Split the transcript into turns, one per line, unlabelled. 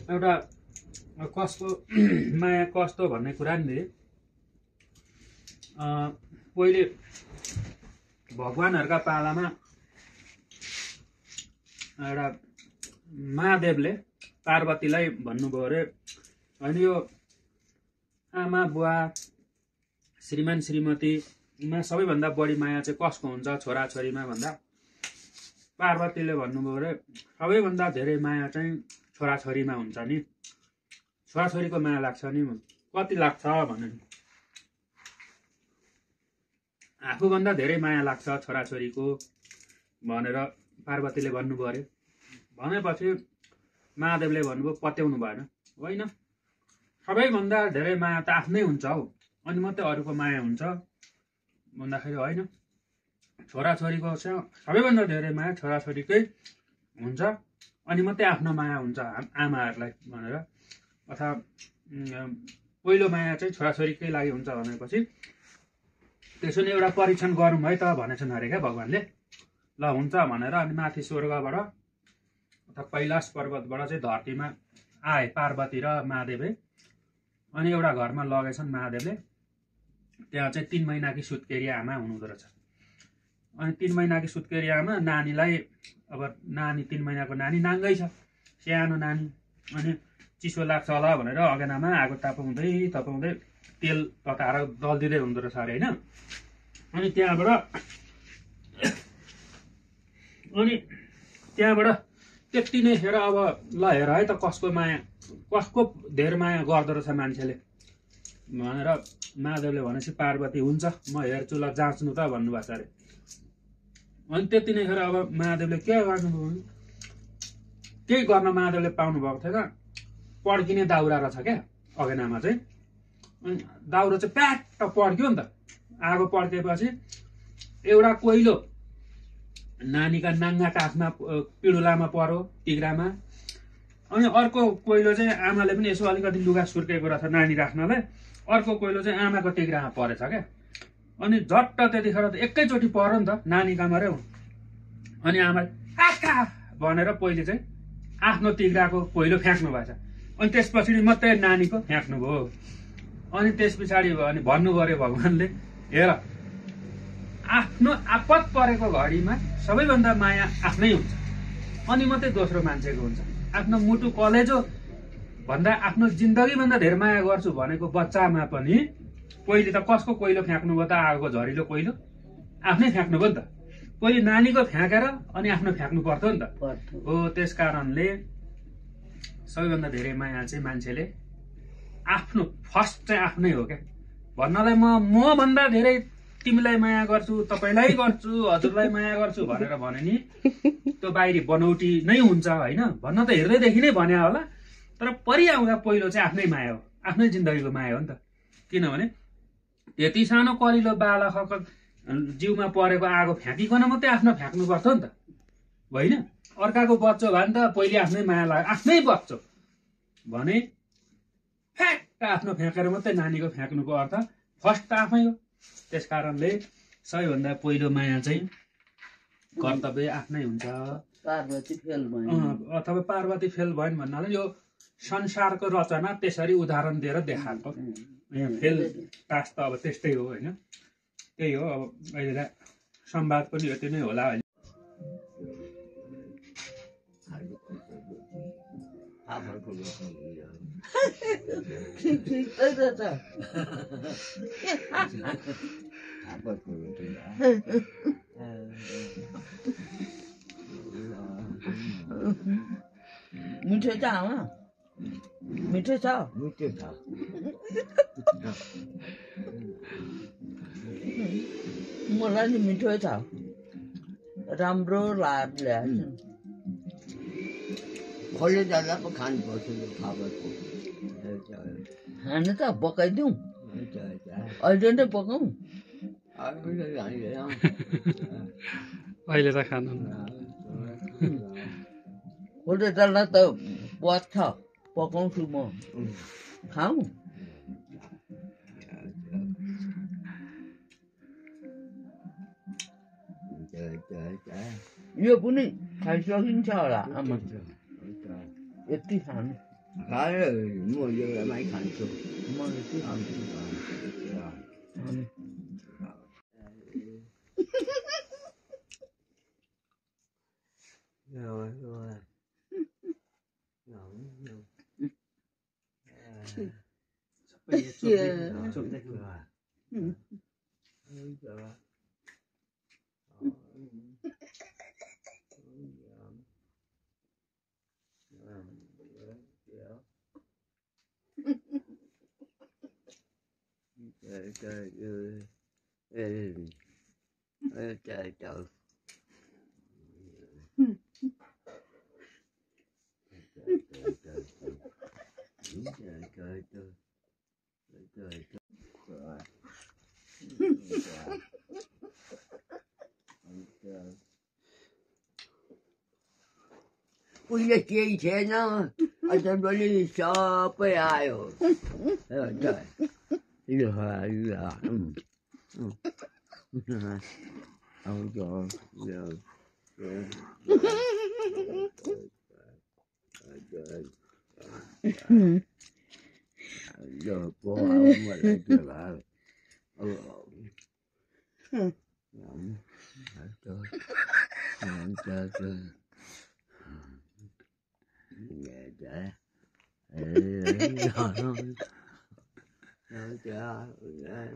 एउटा कसको माया कस्तो भन्ने कुरा नि पहिले भगवानहरुका पालामा एउटा महादेवले पार्वतीलाई भन्नुभयो रे हैन यो आमा बुवा श्रीमान श्रीमतीमा सबैभन्दा बढी माया चाहिँ कसको हुन्छ छोराछोरीमा भन्दा पार्वतीले भन्नुभयो रे सबैभन्दा धेरै माया चाहिँ छोराछोरीमा हुन्छ नि छोराछोरीको माया लाग्छ नि कति लाग्छ भने आफूभन्दा धेरै माया लाग्छ छोराछोरीको भनेर पार्वतीले भन्नुभयो रे भनेपछि महादेवले भन्नुभयो पत्याउनु भएन होइन सबैभन्दा धेरै माया त आफ्नै हुन्छ हौ अनि मात्रै अरूको माया हुन्छ भन्दाखेरि होइन छोराछोरीको सबैभन्दा धेरै माया छोराछोरीकै हुन्छ अनि मात्रै आफ्नो माया हुन्छ आमाहरूलाई भनेर अथवा पहिलो माया चाहिँ छोराछोरीकै लागि हुन्छ भनेपछि त्यसो नि एउटा परीक्षण गरौँ है त भनेछन् अरे क्या भगवानले ल हुन्छ भनेर अनि माथि स्वर्गबाट अथवा कैलाश पर्वतबाट चाहिँ धरतीमा आए पार्वती र महादेवले अनि एउटा घरमा लगेछन् महादेवले त्यहाँ चाहिँ 3 महिनाकी सुत्केरी आमा हुनुहुँदो रहेछ अनि 3 महिनाकी सुत्केरी आमा नानीलाई अब नानी 3 महिनाको नानी नाङ्गै छ सानो नानी अनि चिसो लाग्छ होला भनेर अगेनामा आगो तापाउँदै तेल तताएर दल्दिँदै हुँदो रहेछ अरे होइन अनि त्यहाँबाट त्यति नै हेर अब ल हेर है त कसको धेर माया गर्दो रहेछ मान्छेले भनेर महादेवले भनेपछि पार्वती हुन्छ म हेर्छु ल जाँच्नु त भन्नुभएको छ अरे अनि त्यति नै खेर अब महादेवले के गर्नुभयो भने केही गर्न महादेवले पाउनु भएको थिएन पड्किने दाउरा रहेछ क्या अगेनामा चाहिँ अनि दाउरा चाहिँ प्याट्ट पड्क्यो नि त आगो पड्केपछि एउटा कोइलो नानीका नाङ्गा काखमा पिडुलामा पर्यो तिग्रामा अनि अर्को कोइलो चाहिँ आमाले पनि यसो अलिकति लुगा सुर्केको रहेछ नानी राख्नलाई अर्को कोइलो चाहिँ आमाको तिग्रामा परेछ क्या अनि झट्ट त्यतिखेर त एकैचोटि पर्यो नि त नानी कमरे अनि आमाले आका भनेर पहिले चाहिँ आफ्नो तिग्राको कोइलो फ्याँक्नु भएछ अनि त्यसपछि मात्रै नानीको फ्याँक्नुभयो अनि त्यस पछाडि अनि भन्नु पर्यो भगवानले हेर आफ्नो आपत परेको घडीमा सबैभन्दा माया आफ्नै हुन्छ अनि मात्रै दोस्रो मान्छेको हुन्छ आफ्नो मुटु कलेजो भन्दा आफ्नो जिन्दगीभन्दा धेरै माया गर्छु भनेको बच्चामा पनि पहिले त कसको कोइलो फ्याँक्नुभयो त आगोको झरिलो कोइलो आफ्नै फ्याँक्नुभयो नि त पहिले नानीको फ्याँकेर अनि आफ्नो फ्याँक्नु पर्थ्यो नि त हो त्यस कारणले सबैभन्दा धेरै माया चाहिँ मान्छेले आफ्नो फर्स्ट चाहिँ आफ्नै हो क्या भन्नलाई म भन्दा धेरै तिमीलाई माया गर्छु तपाईलाई गर्छु हजुरलाई माया गर्छु भनेर भने नि त्यो बाहिरी बनौटी नै हुन्छ होइन भन्न त हेर्दैदेखि नै भने होला तर परिआउँदा पहिलो चाहिँ आफ्नै माया हो आफ्नै जिन्दगीको माया हो नि त किनभने त्यति सानो कलिलो बालकको जिउमा परेको आगो फ्याँकिकन मात्रै आफ्नो फ्याँक्नु पर्छ नि त होइन अर्काको बच्चो भए नि त पहिले आफ्नै माया लाग्यो आफ्नै बच्चो भने फ्याक्क आफ्नो फ्याँकेर मात्रै नानीको फ्याँक्नुको अर्थ फर्स्ट त आफै हो त्यस कारणले सबैभन्दा पहिलो माया चाहिँ कर्तव्य आफ्नै हुन्छ
पार्वती फेल भयो
अथवा पार्वती फेल भयो भन्नाले यो संसारको रचना त्यसरी उदाहरण दिएर देखाएको यहाँ फेल पास त अब त्यस्तै हो होइन त्यही हो अब अहिले संवाद पनि यति नै होला अहिले
मिठो छ आमा मिठो छ मलाई नि मिठो छ राम्रो ल्याएको
खोले जाँदा पो खानुपर्छ फापरको
खानु त पकाइदिउँ अहिले नै पकाउँ
अहिले त खानु
खोले जाँदा त बच्छ पकाउँछु म खाऊ यो पनि खाइसकिन्छ होला आमा यति खानु
Khán rồi mua vô là mấy khán chụp.
Mà cái
Rồi rồi. Rồi.
좀 돼.
Trời. Bây giờ chia sẻ nó anh ta nói đi so với ai rồi trời giờ ông trời giờ cô ông mà lại trở lại trời nghe trẻ rồi trời